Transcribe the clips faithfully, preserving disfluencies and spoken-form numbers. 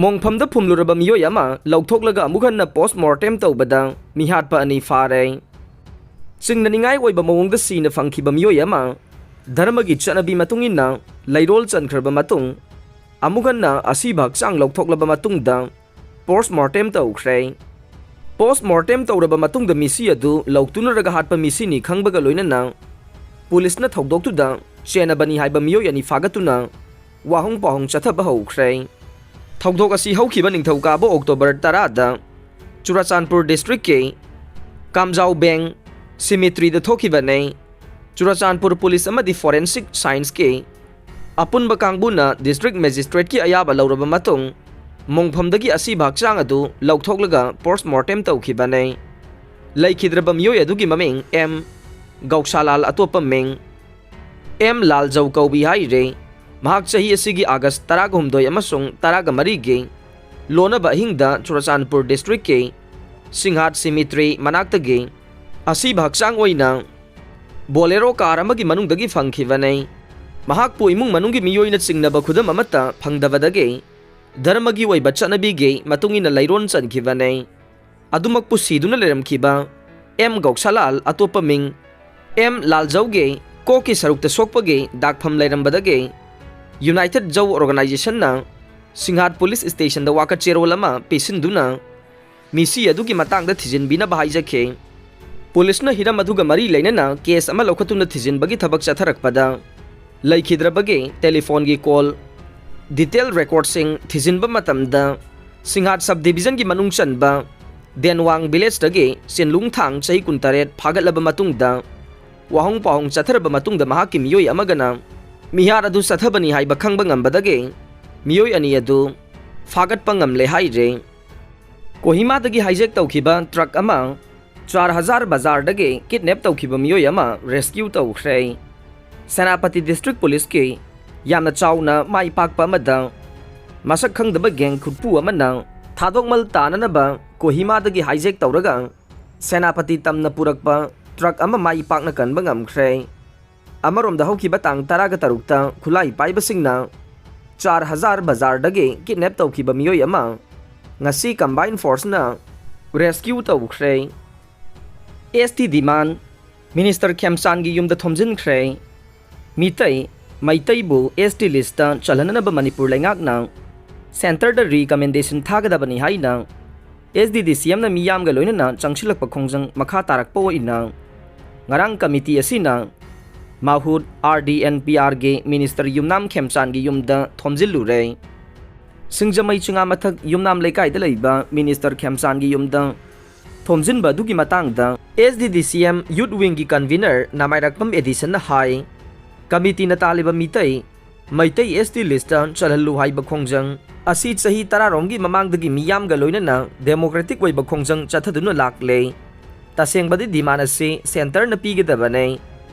ꯃꯣꯡꯐꯝꯗ ꯐꯨꯝꯂꯨꯔꯕ ꯃꯤꯑꯣꯏ ꯑꯃ ꯂꯧꯊꯣꯛꯂꯒ ꯑꯃꯨꯛ ꯍꯟꯅ post mortem ꯇꯧꯕꯗ ꯃꯤꯍꯥꯠꯄ ꯑꯅꯤ ꯐꯥꯔꯦ꯫ ꯆꯤꯡꯅꯅꯤꯡꯉꯥꯏ ꯑꯣꯏꯕ ꯃꯑꯣꯡꯗ ꯁꯤꯅ ꯐꯪꯈꯤꯕ ꯃꯤꯑꯣꯏ ꯑꯃ ꯙꯔꯃꯒꯤ ꯆꯠꯅꯕꯤ ꯃꯇꯨꯡ ꯏꯟꯅ ꯂꯩꯔꯣꯜ ꯆꯟꯈ꯭ꯔꯕ ꯃꯇꯨꯡ, ꯑꯃꯨꯛ ꯍꯟꯅ ꯑꯁꯤꯕ ꯍꯛꯆꯥꯡ ꯂꯧꯊꯣꯛꯂꯕ ꯃꯇꯨꯡꯗ post mortem ꯇꯧꯈ꯭ꯔꯦ꯫ Post mortem ꯇꯧꯔꯕ ꯃꯇꯨꯡꯗ ꯃꯤꯁꯤ ꯑꯗꯨ ꯂꯧꯇꯨꯅꯔꯒ ꯍꯥꯠꯄ ꯃꯤꯁꯤꯅꯤ ꯈꯪꯕꯒ ꯂꯣꯏꯅꯅ ꯄꯨꯂꯤꯁꯅ ꯊꯧꯗꯣꯛꯇꯨꯗ ꯆꯦꯟꯅꯕꯅꯤ ꯍꯥꯏꯕ ꯃꯤꯑꯣꯏ ꯑꯅꯤ ꯐꯥꯒꯠꯇꯨꯅ ꯋꯥꯍꯪ ꯄꯥꯎꯍꯪ ꯆꯠꯊꯕ ꯍꯧꯈ꯭ꯔꯦ꯫ ꯊꯧꯗꯣꯛ ꯑꯁꯤ ꯍꯧꯈꯤꯕ ꯅꯤꯡꯊꯧꯀꯥꯕ October ꯇꯔꯥꯗ ꯆꯨꯔꯥꯆꯥꯟꯄꯨꯔ district ꯀꯤ ꯀꯥꯝꯖꯥꯎꯕꯦꯡ cemetery ꯗ ꯊꯣꯛꯈꯤꯕꯅꯤ꯫ ꯆꯨꯔꯥꯆꯥꯟꯄꯨꯔ ꯄꯨꯂꯤꯁ ꯑꯃꯗꯤ forensic science ꯀꯤ ꯑꯄꯨꯟꯕ ꯀꯥꯡꯕꯨꯅ district magistrate ꯀꯤ ꯑꯌꯥꯕ ꯂꯧꯔꯕ ꯃꯇꯨꯡ, ꯃꯣꯡꯐꯝꯗꯒꯤ ꯑꯁꯤꯕ ꯍꯛꯆꯥꯡ ꯑꯗꯨ ꯂꯧꯊꯣꯛꯂꯒ post mortem ꯇꯧꯈꯤꯕꯅꯤ꯫ ꯂꯩꯈꯤꯗ꯭ꯔꯕ ꯃꯤꯑꯣꯏ ꯑꯗꯨꯒꯤ ꯃꯃꯤꯡ ꯑꯦꯝ ꯒꯧꯁꯥꯂꯥꯜ, ꯑꯇꯣꯞꯄ ꯃꯤꯡ ꯑꯦꯝ ꯂꯥꯜꯖꯧ ꯀꯧꯕꯤ ꯍꯥꯏꯔꯦ꯫ ꯃꯍꯥꯛ ꯆꯍꯤ ꯑꯁꯤꯒꯤ August ꯇꯔꯥꯒ ꯍꯨꯝꯗꯣꯏ ꯑꯃꯁꯨꯡ ꯇꯔꯥꯒ ꯃꯔꯤꯒꯤ ꯂꯣꯟꯅꯕ ꯑꯍꯤꯡꯗ ꯆꯨꯔꯥꯆꯥꯟꯄꯨꯔ district ꯀꯤ ꯁꯤꯡꯍꯥꯠ cemetery ꯃꯅꯥꯛꯇꯒꯤ ꯑꯁꯤꯕ ꯍꯛꯆꯥꯡ ꯑꯣꯏꯅ Bolero car ꯑꯃꯒꯤ ꯃꯅꯨꯡꯗꯒꯤ ꯐꯪꯈꯤꯕꯅꯤ꯫ ꯃꯍꯥꯛꯄꯨ ꯏꯃꯨꯡ ꯃꯅꯨꯡꯒꯤ ꯃꯤꯑꯣꯏꯅ ꯆꯤꯡꯅꯕ ꯈꯨꯗꯝ ꯑꯃꯠꯇ ꯐꯪꯗꯕꯗꯒꯤ ꯙꯔꯃꯒꯤ ꯑꯣꯏꯕ ꯆꯠꯅꯕꯤꯒꯤ ꯃꯇꯨꯡ ꯏꯟꯅ ꯂꯩꯔꯣꯟ ꯆꯟꯈꯤꯕꯅꯤ꯫ ꯑꯗꯨꯃꯛꯄꯨ ꯁꯤꯗꯨꯅ ꯂꯩꯔꯝꯈꯤꯕ ꯑꯦꯝ ꯒꯧꯁꯥꯂꯥꯜ, ꯑꯇꯣꯞꯄ ꯃꯤꯡ ꯑꯦꯝ ꯂꯥꯜꯖꯧꯒꯤ ꯀꯣꯛꯀꯤ ꯁꯔꯨꯛꯇ ꯁꯣꯛꯄꯒꯤ ꯗꯥꯛꯐꯝ ꯂꯩꯔꯝꯕꯗꯒꯤ United Zou Organization ꯅ ꯁꯤꯡꯍꯥꯠ police station ꯗ ꯋꯥꯀꯠ ꯆꯦꯔꯣꯜ ꯑꯃ ꯄꯤꯁꯤꯟꯗꯨꯅ ꯃꯤꯁꯤ ꯑꯗꯨꯒꯤ ꯃꯇꯥꯡꯗ ꯊꯤꯖꯤꯟꯕꯤꯅꯕ ꯍꯥꯏꯖꯈꯤ꯫ ꯄꯨꯂꯤꯁꯅ ꯍꯤꯔꯝ ꯑꯗꯨꯒ ꯃꯔꯤ ꯂꯩꯅꯅ case ꯑꯃ ꯂꯧꯈꯠꯇꯨꯅ ꯊꯤꯖꯤꯟꯕꯒꯤ ꯊꯕꯛ ꯆꯠꯊꯔꯛꯄꯗ ꯂꯩꯈꯤꯗ꯭ꯔꯕꯒꯤ telephone ꯒꯤ call detail record ꯁꯤꯡ ꯊꯤꯖꯤꯟꯕ ꯃꯇꯝꯗ ꯁꯤꯡꯍꯥꯠ sub division ꯒꯤ ꯃꯅꯨꯡ ꯆꯟꯕ ꯗꯦꯟꯋꯥꯡ village ꯇꯒꯤ ꯆꯤꯟꯂꯨꯡꯊꯥꯡ, ꯆꯍꯤ ꯀꯨꯟꯇꯔꯦꯠ, ꯐꯥꯒꯠꯂꯕ ꯃꯇꯨꯡꯗ ꯋꯥꯍꯪ ꯄꯥꯎꯍꯪ ꯆꯠꯊꯔꯕ ꯃꯇꯨꯡꯗ ꯃꯍꯥꯛꯀꯤ ꯃꯤꯑꯣꯏ ꯑꯃꯒꯅ ꯃꯤꯍꯥꯠ ꯑꯗꯨ ꯆꯠꯊꯕꯅꯤ ꯍꯥꯏꯕ ꯈꯪꯕ ꯉꯝꯕꯗꯒꯤ ꯃꯤꯑꯣꯏ ꯑꯅꯤ ꯑꯗꯨ ꯐꯥꯒꯠꯄ ꯉꯝꯂꯦ ꯍꯥꯏꯔꯦ꯫ ꯀꯣꯍꯤꯃꯥꯗꯒꯤ hijack ꯇꯧꯈꯤꯕ truck ꯑꯃ ꯆꯥꯔ ꯍꯖꯥꯔ ꯕꯖꯥꯔꯗꯒꯤ kidnap ꯇꯧꯈꯤꯕ ꯃꯤꯑꯣꯏ ꯑꯃ rescue ꯇꯧꯈ꯭ꯔꯦ꯫ ꯁꯦꯅꯥꯄꯇꯤ district police ꯀꯤ ꯌꯥꯝꯅ ꯆꯥꯎꯅ ꯃꯥꯏ ꯄꯥꯛꯄ ꯑꯃꯗ ꯃꯁꯛ ꯈꯪꯗꯕ gang ꯈꯨꯠꯄꯨ ꯑꯃꯅ ꯊꯥꯗꯣꯛꯃꯜ ꯇꯥꯅꯅꯕ ꯀꯣꯍꯤꯃꯥꯗꯒꯤ hijack ꯇꯧꯔꯒ ꯁꯦꯅꯥꯄꯇꯤ ꯇꯝꯅ ꯄꯨꯔꯛꯄ truck ꯑꯃ ꯃꯥꯏ ꯄꯥꯛꯅ ꯀꯟꯕ ꯉꯝꯈ꯭ꯔꯦ꯫ ꯑꯃꯔꯣꯝꯗ ꯍꯧꯈꯤꯕ ꯇꯥꯡ ꯇꯔꯥꯒ ꯇꯔꯨꯛꯇ ꯈꯨꯠꯂꯥꯏ ꯄꯥꯏꯕꯁꯤꯡꯅ ꯆꯥꯔ ꯍꯖꯥꯔ ꯕꯖꯥꯔꯗꯒꯤ ꯀꯤꯗꯅꯦꯞ ꯇꯧꯈꯤꯕ ꯃꯤꯑꯣꯏ ꯑꯃ ꯉꯁꯤ ꯀꯝꯕꯥꯏꯟ ꯐꯣꯔꯁꯅ ꯔꯦꯁꯀ꯭ꯌꯨ ꯇꯧꯈ꯭ꯔꯦ꯫ ꯑꯦꯁ ꯇꯤ ꯗꯤꯃꯥꯟ, ꯃꯤꯅꯤꯁꯇꯔ ꯈꯦꯝꯆꯥꯟꯒꯤ ꯌꯨꯝꯗ ꯊꯣꯝꯖꯤꯟꯈ꯭ꯔꯦ꯫ ꯃꯤꯇꯩ, ꯃꯩꯇꯩꯕꯨ ꯑꯦꯁ ꯇꯤ ꯂꯤꯁꯇ ꯆꯜꯍꯟꯅꯅꯕ ꯃꯅꯤꯄꯨꯔ ꯂꯩꯉꯥꯛꯅ ꯁꯦꯟꯇꯔꯗ ꯔꯤꯀꯃꯦꯟꯗꯦꯁꯟ ꯊꯥꯒꯗꯕꯅꯤ ꯍꯥꯏꯅ ꯑꯦꯁ ꯗꯤ ꯗꯤ ꯁꯤ ꯑꯦꯝꯅ ꯃꯤꯌꯥꯝꯒ ꯂꯣꯏꯅꯅ ꯆꯪꯁꯤꯜꯂꯛꯄ ꯈꯣꯡꯖꯪ ꯃꯈꯥ ꯇꯥꯔꯛꯄ ꯑꯣꯏꯅ ꯉꯔꯥꯡ ꯀꯃꯤꯇꯤ ꯑꯁꯤꯅ ꯃꯍꯨꯠ ꯑꯥꯔ ꯗꯤ ꯑꯦꯟ ꯄꯤ ꯑꯥꯔꯒꯤ ꯃꯤꯅꯤꯁꯇꯔ ꯌꯨꯝꯅꯥꯝ ꯈꯦꯝꯆꯥꯟꯒꯤ ꯌꯨꯝꯗ ꯊꯣꯝꯖꯤꯜꯂꯨꯔꯦ꯫ ꯁꯤꯡꯖꯃꯩ ꯆꯤꯉꯥꯃꯊꯛ ꯌꯨꯝꯅꯥꯝ ꯂꯩꯀꯥꯏꯗ ꯂꯩꯕ ꯃꯤꯅꯤꯁꯇꯔ ꯈꯦꯝꯆꯥꯟꯒꯤ ꯌꯨꯝꯗ ꯊꯣꯝꯖꯤꯟꯕ ꯑꯗꯨꯒꯤ ꯃꯇꯥꯡꯗ ꯑꯦꯁ ꯗꯤ ꯗꯤ ꯁꯤ ꯑꯦꯝ ꯌꯨꯠ ꯋꯤꯡꯒꯤ ꯀꯟꯚꯤꯅꯔ ꯅꯃꯥꯏꯔꯛꯄꯝ ꯑꯦꯗꯤꯁꯟꯅ ꯍꯥꯏ, ꯀꯃꯤꯇꯤꯅ ꯇꯥꯜꯂꯤꯕ ꯃꯤꯇꯩ, ꯃꯩꯇꯩ ꯑꯦꯁ ꯇꯤ ꯂꯤꯁꯇ ꯆꯜꯍꯜꯂꯨ ꯍꯥꯏꯕ ꯈꯣꯡꯖꯪ ꯑꯁꯤ ꯆꯍꯤ ꯇꯔꯥꯔꯣꯝꯒꯤ ꯃꯃꯥꯡꯗꯒꯤ ꯃꯤꯌꯥꯝꯒ ꯂꯣꯏꯅꯅ ꯗꯦꯃꯣꯀ꯭ꯔꯦꯇꯤꯛ ꯑꯣꯏꯕ ꯈꯣꯡꯖꯪ ꯆꯠꯊꯗꯨꯅ ꯂꯥꯛꯂꯦ꯫ ꯇꯁꯦꯡꯕꯗꯤ ꯗꯤꯃꯥꯟ ꯑꯁꯤ ꯁꯦꯟꯇꯔꯅ ꯄꯤꯒꯗꯕꯅꯦ,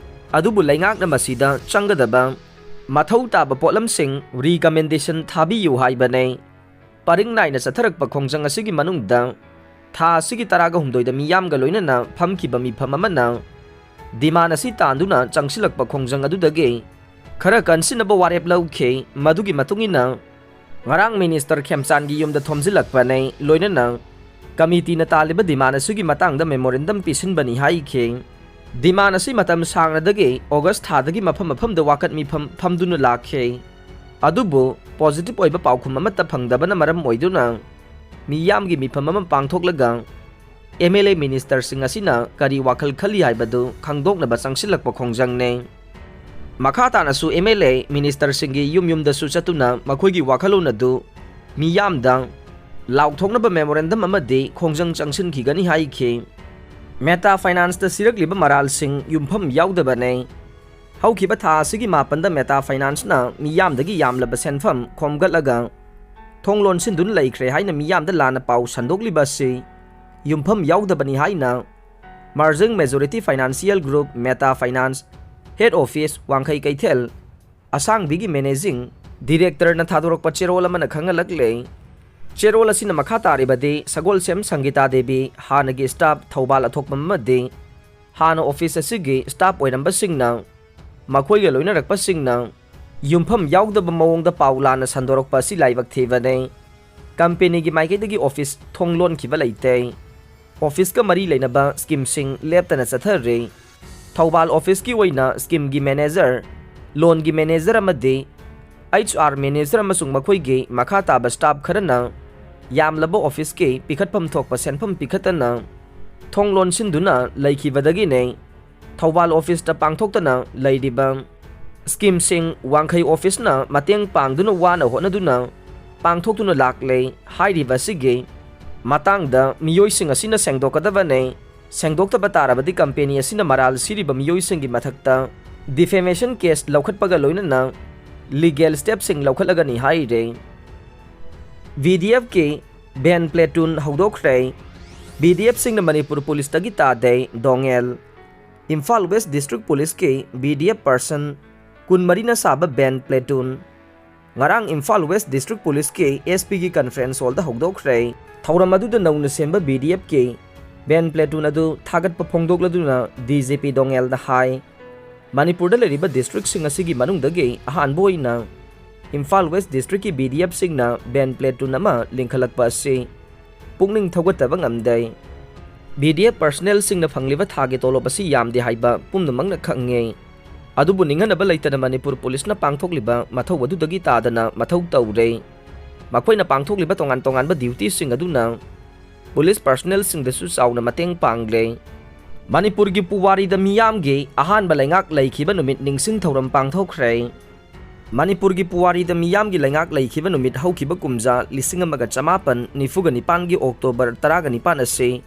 ꯑꯗꯨꯕꯨ ꯂꯩꯉꯥꯛꯅ ꯃꯁꯤꯗ ꯆꯪꯒꯗꯕ ꯃꯊꯧ ꯇꯥꯕ ꯄꯣꯠꯂꯝꯁꯤꯡ ꯔꯤꯀꯃꯦꯟꯗꯦꯁꯟ ꯊꯥꯕꯤꯌꯨ ꯍꯥꯏꯕꯅꯦ꯫ ꯄꯔꯤꯡ ꯅꯥꯏꯅ ꯆꯠꯊꯔꯛꯄ ꯈꯣꯡꯖꯪ ꯑꯁꯤꯒꯤ ꯃꯅꯨꯡꯗ ꯊꯥ ꯑꯁꯤꯒꯤ ꯇꯔꯥꯒ ꯍꯨꯝꯗꯣꯏꯗ ꯃꯤꯌꯥꯝꯒ ꯂꯣꯏꯅꯅ ꯐꯝꯈꯤꯕ ꯃꯤꯐꯝ ꯑꯃꯅ ꯗꯤꯃꯥꯟ ꯑꯁꯤ ꯇꯥꯟꯗꯨꯅ ꯆꯪꯁꯤꯜꯂꯛꯄ ꯈꯣꯡꯖꯪ ꯑꯗꯨꯗꯒꯤ ꯈꯔ ꯀꯟꯁꯤꯟꯅꯕ ꯋꯥꯔꯦꯞ ꯂꯧꯈꯤ꯫ ꯃꯗꯨꯒꯤ ꯃꯇꯨꯡ ꯏꯟꯅ ꯉꯔꯥꯡ ꯃꯤꯅꯤꯁꯇꯔ ꯈꯦꯝꯆꯥꯟꯒꯤ ꯌꯨꯝꯗ ꯊꯣꯝꯖꯤꯜꯂꯛꯄꯅꯦ, ꯂꯣꯏꯅꯅ ꯀꯃꯤꯇꯤꯅ ꯇꯥꯜꯂꯤꯕ ꯗꯤꯃꯥꯟ ꯑꯁꯤꯒꯤ ꯃꯇꯥꯡꯗ ꯃꯦꯃꯣꯔꯦꯟꯗꯝ ꯄꯤꯁꯤꯟꯕꯅꯤ ꯍꯥꯏꯈꯤ꯫ ꯗꯤꯃꯥꯟ ꯑꯁꯤ ꯃꯇꯝ ꯁꯥꯡꯅꯗꯒꯤ ꯑꯣꯒꯁ ꯊꯥꯗꯒꯤ ꯃꯐꯝ ꯃꯐꯝꯗ ꯋꯥꯀꯠ ꯃꯤꯐꯝ ꯐꯝꯗꯨꯅ ꯂꯥꯛꯈꯤ꯫ ꯑꯗꯨꯕꯨ ꯄꯣꯖꯤꯇꯤꯚ ꯑꯣꯏꯕ ꯄꯥꯎꯈꯨꯝ ꯑꯃꯠꯇ ꯐꯪꯗꯕꯅ ꯃꯔꯝ ꯑꯣꯏꯗꯨꯅ ꯃꯤꯌꯥꯝꯒꯤ ꯃꯤꯐꯝ ꯑꯃ ꯄꯥꯡꯊꯣꯛꯂꯒ ꯑꯦꯝ ꯑꯦꯜ ꯑꯦ ꯃꯤꯅꯤꯁꯇꯔꯁꯤꯡ ꯑꯁꯤꯅ ꯀꯔꯤ ꯋꯥꯈꯜ ꯈꯜꯂꯤ ꯍꯥꯏꯕꯗꯨ ꯈꯪꯗꯣꯛꯅꯕ ꯆꯪꯁꯤꯜꯂꯛꯄ ꯈꯣꯡꯖꯪꯅꯦ꯫ ꯃꯈꯥ ꯇꯥꯅꯁꯨ ꯑꯦꯝ ꯑꯦꯜ ꯑꯦ ꯃꯤꯅꯤꯁꯇꯔꯁꯤꯡꯒꯤ ꯌꯨꯝ ꯌꯨꯝꯗꯁꯨ ꯆꯠꯇꯨꯅ ꯃꯈꯣꯏꯒꯤ ꯋꯥꯈꯜꯂꯣꯟ ꯑꯗꯨ ꯃꯤꯌꯥꯝꯗ ꯂꯥꯎꯊꯣꯛꯅꯕ ꯃꯦꯃꯣꯔꯦꯟꯗꯝ ꯑꯃꯗꯤ ꯈꯣꯡꯖꯪ ꯆꯪꯁꯤꯟꯈꯤꯒꯅꯤ ꯍꯥꯏꯈꯤ꯫ ꯃꯦꯇꯥ ꯐꯥꯏꯅꯥꯟꯁꯇ ꯁꯤꯔꯛꯂꯤꯕ ꯃꯔꯥꯜꯁꯤꯡ ꯌꯨꯝꯐꯝ ꯌꯥꯎꯗꯕꯅꯦ꯫ ꯍꯧꯈꯤꯕ ꯊꯥ ꯑꯁꯤꯒꯤ ꯃꯥꯄꯟꯗ ꯃꯦꯇꯥ ꯐꯥꯏꯅꯥꯟꯁꯅ ꯃꯤꯌꯥꯝꯗꯒꯤ ꯌꯥꯝꯂꯕ ꯁꯦꯟꯐꯝ ꯈꯣꯝꯒꯠꯂꯒ ꯊꯣꯡ ꯂꯣꯟꯁꯤꯟꯗꯨꯅ ꯂꯩꯈ꯭ꯔꯦ ꯍꯥꯏꯅ ꯃꯤꯌꯥꯝꯗ ꯂꯥꯟꯅ ꯄꯥꯎ ꯁꯟꯗꯣꯛꯂꯤꯕ ꯑꯁꯤ ꯌꯨꯝꯐꯝ ꯌꯥꯎꯗꯕꯅꯤ ꯍꯥꯏꯅ Merging Majority Financial Group, meta finance, head office, ꯋꯥꯡꯈꯩ ꯀꯩꯊꯦꯜ ꯑꯁꯥꯡꯕꯤꯒꯤ ꯃꯦꯅꯦꯖꯤꯡ ꯗꯤꯔꯦꯛꯇꯔꯅ ꯊꯥꯗꯣꯔꯛꯄ ꯆꯦꯔꯣꯜ ꯑꯃꯅ ꯈꯪꯍꯜꯂꯛꯂꯦ꯫ ꯆꯦꯔꯣꯜ ꯑꯁꯤꯅ ꯃꯈꯥ ꯇꯥꯔꯤꯕꯗꯤ ꯁꯒꯣꯜꯁꯦꯝ ꯁꯪꯒꯤꯇꯥ ꯗꯦꯕꯤ, ꯍꯥꯟꯅꯒꯤ ꯁ꯭ꯇꯥꯐ ꯊꯧꯕꯥꯜ ꯑꯊꯣꯛꯄꯝ ꯑꯃꯗꯤ ꯍꯥꯟꯅ ꯑꯣꯐꯤꯁ ꯑꯁꯤꯒꯤ ꯁ꯭ꯇꯥꯐ ꯑꯣꯏꯔꯝꯕꯁꯤꯡꯅ ꯃꯈꯣꯏꯒ ꯂꯣꯏꯅꯔꯛꯄꯁꯤꯡꯅ ꯌꯨꯝꯐꯝ ꯌꯥꯎꯗꯕ ꯃꯑꯣꯡꯗ ꯄꯥꯎ ꯂꯥꯟꯅ ꯁꯟꯗꯣꯔꯛꯄ ꯑꯁꯤ ꯂꯥꯏꯕꯛ ꯊꯤꯕꯅꯤ꯫ ꯀꯝꯄꯦꯅꯤꯒꯤ ꯃꯥꯏꯀꯩꯗꯒꯤ ꯑꯣꯐꯤꯁ ꯊꯣꯡ ꯂꯣꯟꯈꯤꯕ ꯂꯩꯇꯦ꯫ ꯑꯣꯐꯤꯁꯀ ꯃꯔꯤ ꯂꯩꯅꯕ ꯁ꯭ꯀꯤꯝꯁꯤꯡ ꯂꯦꯞꯇꯅ ꯆꯠꯊꯔꯤ꯫ ꯊꯧꯕꯥꯜ ꯑꯣꯐꯤꯁꯀꯤ ꯑꯣꯏꯅ ꯁ꯭ꯀꯤꯝꯒꯤ ꯃꯦꯅꯦꯖꯔ, ꯂꯣꯟꯒꯤ ꯃꯦꯅꯦꯖꯔ ꯑꯃꯗꯤ ꯑꯩꯆ ꯑꯥꯔ ꯃꯦꯅꯦꯖꯔ ꯑꯃꯁꯨꯡ ꯃꯈꯣꯏꯒꯤ ꯃꯈꯥ ꯇꯥꯕ ꯁ꯭ꯇꯥꯐ ꯈꯔꯅ ꯌꯥꯝꯂꯕ ꯑꯣꯐꯤꯁꯀꯤ ꯄꯤꯈꯠꯐꯝ ꯊꯣꯛꯄ ꯁꯦꯟꯐꯝ ꯄꯤꯈꯠꯇꯅ ꯊꯣꯡ ꯂꯣꯟꯁꯤꯟꯗꯨꯅ ꯂꯩꯈꯤꯕꯗꯒꯤꯅꯤ ꯊꯧꯕꯥꯜ ꯑꯣꯐꯤꯁꯇ ꯄꯥꯡꯊꯣꯛꯇꯅ ꯂꯩꯔꯤꯕ ꯁ꯭ꯀꯤꯝꯁꯤꯡ ꯋꯥꯡꯈꯩ ꯑꯣꯐꯤꯁꯅ ꯃꯇꯦꯡ ꯄꯥꯡꯗꯨꯅ ꯋꯥꯅ ꯍꯣꯠꯅꯗꯨꯅ ꯄꯥꯡꯊꯣꯛꯇꯨꯅ ꯂꯥꯛꯂꯦ ꯍꯥꯏꯔꯤꯕ ꯑꯁꯤꯒꯤ ꯃꯇꯥꯡꯗ ꯃꯤꯑꯣꯏꯁꯤꯡ ꯑꯁꯤꯅ ꯁꯦꯡꯗꯣꯛꯀꯗꯕꯅꯤ꯫ ꯁꯦꯡꯗꯣꯛꯇꯕ ꯇꯥꯔꯕꯗꯤ ꯀꯝꯄꯦꯅꯤ ꯑꯁꯤꯅ ꯃꯔꯥꯜ ꯁꯤꯔꯤꯕ ꯃꯤꯑꯣꯏꯁꯤꯡꯒꯤ ꯃꯊꯛꯇ ꯗꯤꯐꯦꯃꯦꯁꯟ ꯀꯦꯁ ꯂꯧꯈꯠꯄꯒ ꯂꯣꯏꯅꯅ ꯂꯤꯒꯦꯜ ꯁ꯭ꯇꯦꯞꯁꯤꯡ ꯂꯧꯈꯠꯂꯒꯅꯤ ꯍꯥꯏꯔꯦ꯫ ꯚꯤꯗꯤꯑꯦꯐꯀꯤ ꯕꯦꯟ ꯄ꯭ꯂꯦꯇꯨꯟ ꯍꯧꯗꯣꯛꯈ꯭ꯔꯦ꯫ ꯚꯤꯗꯤꯑꯦꯐꯁꯤꯡꯅ ꯃꯅꯤꯄꯨꯔ ꯄꯨꯂꯤꯁꯇꯒꯤ ꯇꯥꯗꯦ ꯗꯣꯉꯦꯜ꯫ ꯏꯝꯐꯥꯜ ꯋꯦꯁ ꯗꯤꯁꯇ꯭ꯔꯤꯛ ꯄꯨꯂꯤꯁꯀꯤ ꯚꯤꯗꯤꯑꯦꯐ ꯄꯔꯁꯟ ꯀꯨꯟꯃꯔꯤꯅ ꯁꯥꯕ ꯕꯦꯟ ꯄ꯭ꯂꯦꯇꯨꯟ ꯉꯔꯥꯡ ꯏꯝꯐꯥꯜ ꯋꯦꯁ ꯗꯤꯁꯇ꯭ꯔꯤꯛ ꯄꯨꯂꯤꯁꯀꯤ ꯑꯦꯁ ꯄꯤꯒꯤ ꯀꯟꯐꯔꯦꯟꯁ ꯍꯣꯜꯗ ꯍꯧꯗꯣꯛꯈ꯭ꯔꯦ꯫ ꯊꯧꯔꯝ ꯑꯗꯨꯗ ꯅꯧꯅ ꯁꯦꯝꯕ ꯚꯤꯗꯤꯑꯦꯐꯀꯤ ꯕꯦꯟ ꯄ꯭ꯂꯦꯇꯨꯟ ꯑꯗꯨ ꯊꯥꯒꯠꯄ ꯐꯣꯡꯗꯣꯛꯂꯗꯨꯅ ꯗꯤ ꯖꯤ ꯄꯤ ꯗꯣꯉꯦꯜꯅ ꯍꯥꯏ, ꯃꯅꯤꯄꯨꯔꯗ ꯂꯩꯔꯤꯕ ꯗꯤꯁꯇ꯭ꯔꯤꯛꯁꯤꯡ ꯑꯁꯤꯒꯤ ꯃꯅꯨꯡꯗꯒꯤ ꯑꯍꯥꯟꯕ ꯑꯣꯏꯅ ꯏꯝꯐꯥꯜ ꯋꯦꯁ ꯗꯤꯁꯇ꯭ꯔꯤꯛꯀꯤ ꯚꯤꯗꯤꯑꯦꯐꯁꯤꯡꯅ ꯕꯦꯟ ꯄ꯭ꯂꯦꯇꯨꯟ ꯑꯃ ꯂꯤꯡꯈꯠꯂꯛꯄ ꯑꯁꯤ ꯄꯨꯛꯅꯤꯡ ꯊꯧꯒꯠꯇꯕ ꯉꯝꯗꯦ꯫ ꯚꯤꯗꯤꯑꯦꯐ ꯄꯔꯁꯅꯦꯜꯁꯤꯡꯅ ꯐꯪꯂꯤꯕ ꯊꯥꯒꯤ ꯇꯣꯂꯣꯞ ꯑꯁꯤ ꯌꯥꯝꯗꯦ ꯍꯥꯏꯕ ꯄꯨꯝꯅꯃꯛꯅ ꯈꯪꯉꯤ꯫ ꯑꯗꯨꯕꯨ ꯅꯤꯡꯍꯟꯅꯕ ꯂꯩꯇꯅ ꯃꯅꯤꯄꯨꯔ ꯄꯨꯂꯤꯁꯅ ꯄꯥꯡꯊꯣꯛꯂꯤꯕ ꯃꯊꯧ ꯑꯗꯨꯗꯒꯤ ꯇꯥꯗꯅ ꯃꯊꯧ ꯇꯧꯔꯦ꯫ ꯃꯈꯣꯏꯅ ꯄꯥꯡꯊꯣꯛꯂꯤꯕ ꯇꯣꯉꯥꯟ ꯇꯣꯉꯥꯟꯕ ꯗ꯭ꯌꯨꯇꯤꯁꯤꯡ ꯑꯗꯨꯅ ꯄꯨꯂꯤꯁ ꯄꯔꯁꯅꯦꯜꯁꯤꯡꯗꯁꯨ ꯆꯥꯎꯅ ꯃꯇꯦꯡ ꯄꯥꯡꯂꯦ꯫ ꯃꯅꯤꯄꯨꯔꯒꯤ ꯄꯨꯋꯥꯔꯤꯗ ꯃꯤꯌꯥꯝꯒꯤ ꯑꯍꯥꯟꯕ ꯂꯩꯉꯥꯛ ꯂꯩꯈꯤꯕ ꯅꯨꯃꯤꯠ ꯅꯤꯡꯁꯤꯡ ꯊꯧꯔꯝ ꯄꯥꯡꯊꯣꯛꯈ꯭ꯔꯦ꯫ ꯃꯅꯤꯄꯨꯔꯒꯤ ꯄꯨꯋꯥꯔꯤꯗ ꯃꯤꯌꯥꯝꯒꯤ ꯂꯩꯉꯥꯛ ꯂꯩꯈꯤꯕ ꯅꯨꯃꯤꯠ ꯍꯧꯈꯤꯕ ꯀꯨꯝꯖꯥ ꯂꯤꯁꯤꯡ ꯑꯃꯒ ꯆꯃꯥꯄꯟ ꯅꯤꯐꯨꯒ ꯅꯤꯄꯥꯟꯒꯤ ꯑꯣꯛꯇꯣꯕꯔ ꯇꯔꯥꯒ ꯅꯤꯄꯥꯟ ꯑꯁꯤ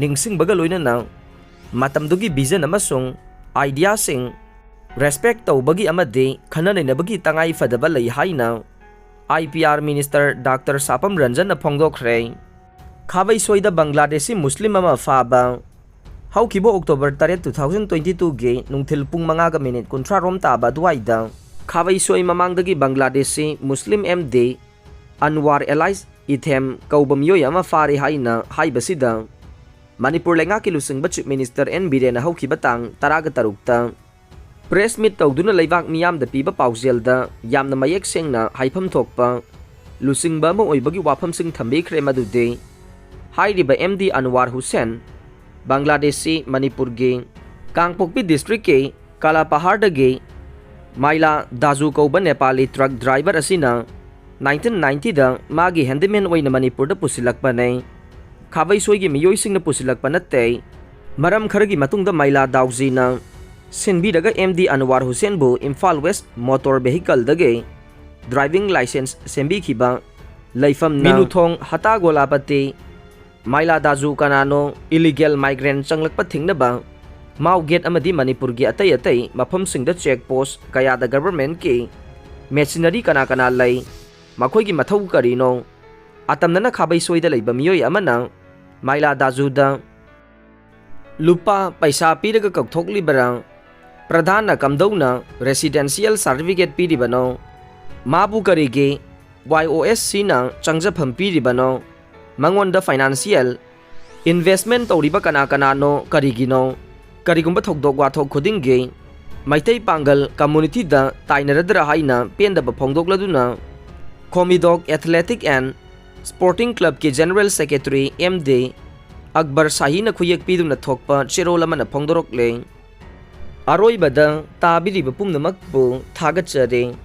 ꯅꯤꯡꯁꯤꯡꯕꯒ ꯂꯣꯏꯅꯅ ꯃꯇꯝꯗꯨꯒꯤ ꯚꯤꯖꯟ ꯑꯃꯁꯨꯡ ꯑꯥꯏꯗꯤꯌꯥꯁꯤꯡ ꯔꯦꯁꯄꯦꯛ ꯇꯧꯕꯒꯤ ꯑꯃꯗꯤ ꯈꯟꯅ ꯅꯩꯅꯕꯒꯤ ꯇꯉꯥꯏ ꯐꯗꯕ ꯂꯩ ꯍꯥꯏꯅ I P R minister doctor Sapam ꯔꯟꯖꯟꯅ ꯐꯣꯡꯗꯣꯛꯈ꯭ꯔꯦ꯫ ꯈꯥꯕꯩꯁꯣꯏꯗ ꯕꯪꯒ꯭ꯂꯥꯗꯦꯁꯤ ꯃꯨꯁꯂꯤꯝ ꯑꯃ ꯐꯥꯕ꯫ ꯍꯧꯈꯤꯕ ꯑꯣꯛꯇꯣꯕꯔ ꯇꯔꯦꯠ, two thousand twenty twoꯒꯤ ꯅꯨꯡꯊꯤꯜ ꯄꯨꯡ ꯃꯉꯥꯒ ꯃꯤꯅꯤꯠ ꯀꯨꯟꯊ꯭ꯔꯥ ꯔꯣꯝ ꯇꯥꯕ ꯑꯗꯨꯋꯥꯏꯗ ꯈꯥꯕꯩꯁꯣꯏ ꯃꯃꯥꯡꯗꯒꯤ ꯕꯪꯒ꯭ꯂꯥꯗꯦꯁꯤ ꯃꯨꯁꯂꯤꯝ ꯑꯦꯝ ꯗꯤ ꯑꯟꯋꯥꯔ ꯑꯦꯂꯥꯏꯁ ꯏꯊꯦꯝ ꯀꯧꯕ ꯃꯤꯑꯣꯏ ꯑꯃ ꯐꯥꯔꯦ ꯍꯥꯏꯅ ꯍꯥꯏꯕꯁꯤꯗ ꯃꯅꯤꯄꯨꯔ ꯂꯩꯉꯥꯛꯀꯤ ꯂꯨꯆꯤꯡꯕ ꯆꯤꯐ ꯃꯤꯅꯤꯁꯇꯔ ꯑꯦꯟ ꯕꯤꯔꯦꯟꯅ ꯍꯧꯈꯤꯕ ꯇꯥꯡ ꯇꯔꯥꯒ ꯇꯔꯨꯛꯇ Press meet ꯇꯧꯗꯨꯅ ꯂꯩꯕꯥꯛ ꯃꯤꯌꯥꯝꯗ ꯄꯤꯕ ꯄꯥꯎꯖꯦꯜꯗ ꯌꯥꯝꯅ ꯃꯌꯦꯛ ꯁꯦꯡꯅ ꯍꯥꯏꯐꯝ ꯊꯣꯛꯄ ꯂꯨꯆꯤꯡꯕ ꯑꯃ ꯑꯣꯏꯕꯒꯤ ꯋꯥꯐꯝꯁꯤꯡ ꯊꯝꯕꯤꯈ꯭ꯔꯦ꯫ ꯃꯗꯨꯗꯤ ꯍꯥꯏꯔꯤꯕ M D Anwar Hussain, ꯕꯪꯒ꯭ꯂꯥꯗꯦꯁꯤ, ꯃꯅꯤꯄꯨꯔꯒꯤ ꯀꯥꯡꯄꯣꯛꯄꯤ district ꯀꯤ ꯀꯥꯂꯥꯄꯥꯍꯥꯔꯗꯒꯤ ꯃꯥꯏꯂꯥ ꯗꯥꯖꯨ ꯀꯧꯕ ꯅꯦꯄꯥꯂꯤ truck driver ꯑꯁꯤꯅ nineteen ninety ꯗ ꯃꯥꯒꯤ handyman ꯑꯣꯏꯅ ꯃꯅꯤꯄꯨꯔꯗ ꯄꯨꯁꯤꯜꯂꯛꯄꯅꯦ꯫ ꯈꯥꯕꯩꯁꯣꯏꯒꯤ ꯃꯤꯑꯣꯏꯁꯤꯡꯅ ꯄꯨꯁꯤꯜꯂꯛꯄ ꯅꯠꯇꯦ꯫ ꯃꯔꯝ ꯈꯔꯒꯤ ꯃꯇꯨꯡꯗ ꯃꯥꯏꯂꯥ ꯗꯥꯎꯖꯤꯅ ꯁꯤꯟꯕꯤꯔꯒ M D Anwar Hussain ꯕꯨ ꯏꯝꯐꯥꯜ West motor vehicle ꯗꯒꯤ driving licence ꯁꯦꯝꯕꯤꯈꯤꯕ ꯂꯩꯐꯝꯅ ꯃꯤꯅꯨꯊꯣꯡ ꯍꯇꯥꯒꯣꯂꯥꯄꯇꯤ ꯃꯥꯏꯂꯥ ꯗꯥꯖꯨ ꯀꯅꯥꯅꯣ, illegal migrant ꯆꯪꯂꯛꯄ ꯊꯤꯡꯅꯕ ꯃꯥꯎ gate ꯑꯃꯗꯤ ꯃꯅꯤꯄꯨꯔꯒꯤ ꯑꯇꯩ ꯑꯇꯩ ꯃꯐꯝꯁꯤꯡꯗ check post ꯀꯌꯥꯗ government ꯀꯤ machinery ꯀꯅꯥ ꯀꯅꯥ ꯂꯩ, ꯃꯈꯣꯏꯒꯤ ꯃꯊꯧ ꯀꯔꯤꯅꯣ? ꯑꯇꯝꯅꯅ ꯈꯥꯕꯩꯁꯣꯏꯗ ꯂꯩꯕ ꯃꯤꯑꯣꯏ ꯑꯃꯅ ꯃꯥꯏꯂꯥ ꯗꯥꯖꯨꯗ ꯂꯨꯄꯥ ꯄꯩꯁꯥ ꯄꯤꯔꯒ ꯀꯧꯊꯣꯛꯂꯤꯕꯔꯥ? ꯄ꯭ꯔꯙꯥꯟꯅ ꯀꯝꯗꯧꯅ residential certificate ꯄꯤꯔꯤꯕꯅꯣ? ꯃꯥꯕꯨ ꯀꯔꯤꯒꯤ Y O S C ꯅ ꯆꯪꯖꯐꯝ ꯄꯤꯔꯤꯕꯅꯣ? ꯃꯉꯣꯟꯗ financial investment ꯇꯧꯔꯤꯕ ꯀꯅꯥ ꯀꯅꯥꯅꯣ? ꯀꯔꯤꯒꯤꯅꯣ? ꯀꯔꯤꯒꯨꯝꯕ ꯊꯧꯗꯣꯛ ꯋꯥꯊꯣꯛ ꯈꯨꯗꯤꯡꯒꯤ ꯃꯩꯇꯩ ꯄꯥꯡꯒꯜ community ꯗ ꯇꯥꯏꯅꯔꯗ꯭ꯔꯥ ꯍꯥꯏꯅ ꯄꯦꯟꯗꯕ ꯐꯣꯡꯗꯣꯛꯂꯗꯨꯅ ꯈꯣꯃꯤꯗꯣꯛ Athletic and Sporting Club ꯀꯤ General Secretary M D Akbar ꯁꯥꯍꯤꯅ ꯈꯨꯌꯦꯛ ꯄꯤꯗꯨꯅ ꯊꯣꯛꯄ ꯆꯦꯔꯣꯜ ꯑꯃꯅ ꯐꯣꯡꯗꯣꯔꯛꯂꯦ꯫ ꯑꯔꯣꯏꯕꯗ ꯇꯥꯕꯤꯔꯤꯕ ꯄꯨꯝꯅꯃꯛꯄꯨ ꯊꯥꯒꯠꯆꯔꯤ꯫